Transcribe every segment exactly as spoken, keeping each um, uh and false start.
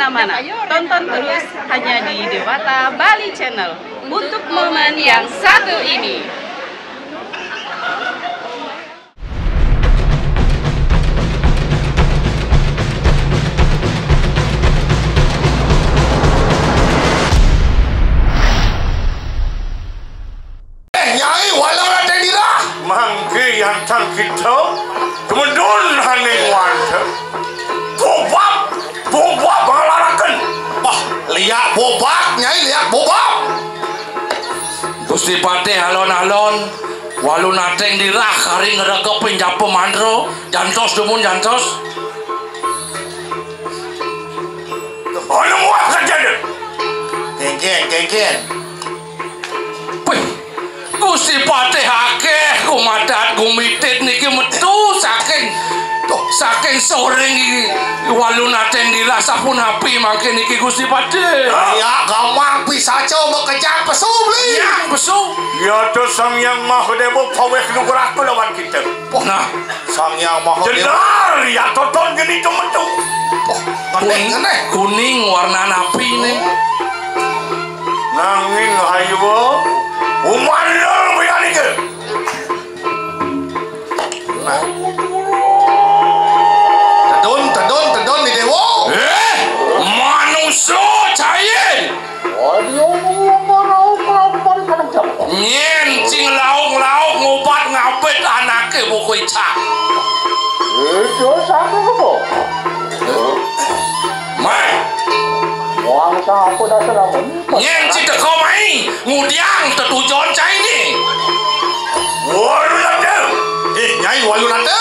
Mana? Tonton terus hanya di Dewata Bali Channel untuk momen yang satu ini. Eh, Nyai, walau raden dirah. Mangke yantang kita tumedun haning wantah. Bobab, bobab ngalaraken. Wah, liak bobab, Nyai, liak bobab. Gusti Patih alon-alon, walu nateng dirah kari ngregepin japa mantra, jantos dumun jantos. Ana muat saja deh. Kengken, kengken. Wih, Gusti Patih akeh kumadat gumitit niki metu saking, saking soring iki. Walu nateng dirah sapunapi mangke niki Gusti Patih. Ya, gampang pisaca makejang pesu beli. Yang pesu. Ya, to Sang Hyang Maha Dewa paweh nugraha lawan kita. Nah, Sang Hyang Maha Dewa. Jenar ya toton geni to metu. Wah, ngeneh, ngeneh. Kuning warna napi nih? Nanging ayo umandel bianika. Nah. Tedun, tedun, tedun di dewa. Eh, manusia cai. Nyen cing lauk-lauk ngubat ngabet anake buku icak. Itu sampe apa? Mai. Wong sapa dasar apa? Nyen cing teko mai ngudiang tetujon cai ni. Walu nate. Eh, Nyai walu nate.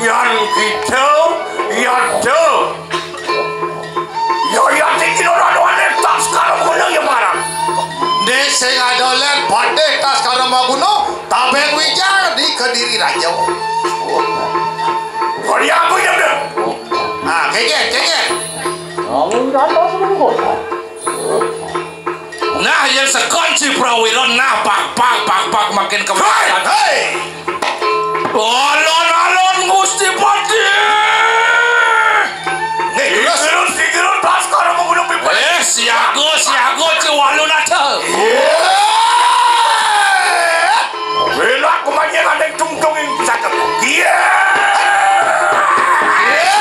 Yan kita, yata. Yo, yo, tinggi lo rado ane tas karo guna ya marang. Dek sing adolan Patih tas karo maguna, tabeng wijang di Kediri Raja. Kori aku ya deh. Ah, kengken, kengken. Kamu datang semua. Nah, yen sekon si Prawira, nah, pak, pak, pak, pak, makin kemana? Hei, hei. Alon-alon Gusti Patih. Nih, terus, terus, terus, pas kalau mau bunuh pipa. Eh, siaga, siaga, ci walu nata. Iya. Wela kumanya ada tungtung yang bisa ketemu. Iya. Iya.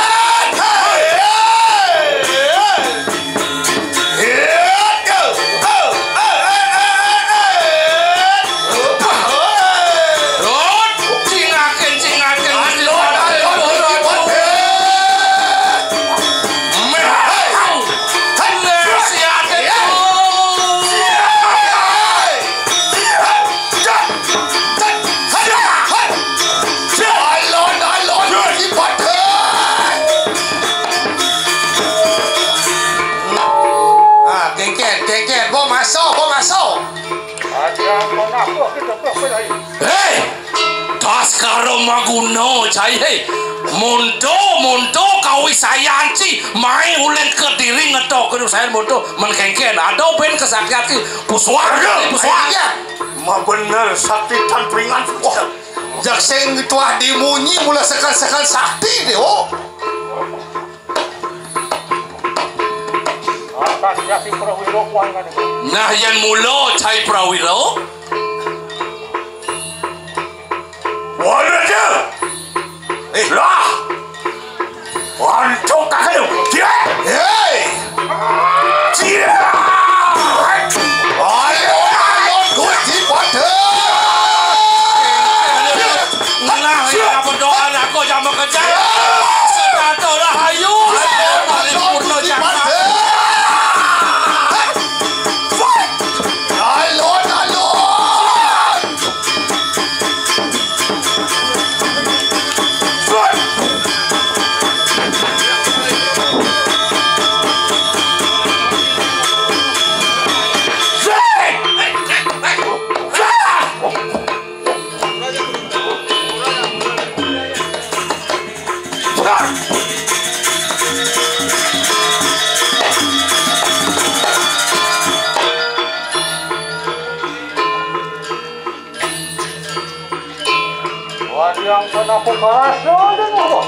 Alon, alon, si Patih. Ah, kengken, kengken, bo maso, bo maso. Hei, tas karo maguna, cai, hei. Monto, monto, kawisayan ci, mai uling Kediri ngetok kudu saya monto, men kengken, ada ben kesaktian ki, puswar, puswar. Iya. Ma bener, sakti tan pringan. Wah, jak sing tuah dimunyi mula sekan-sekan sakti deh, oh. Atas jati prawira kuwi ngene. Nah, yen mula cai prawira. Waduh, Cil. Eh, lah. Waduh, kakak lu. Cil. Hei. Cil. Ayo, ayo, Gusti Padha. Nah, ya berdoa aku jam kejar. Setata rahayu. Paripurna jagat. Halo, halo. Wadiang kenapa keras saja, Nurul?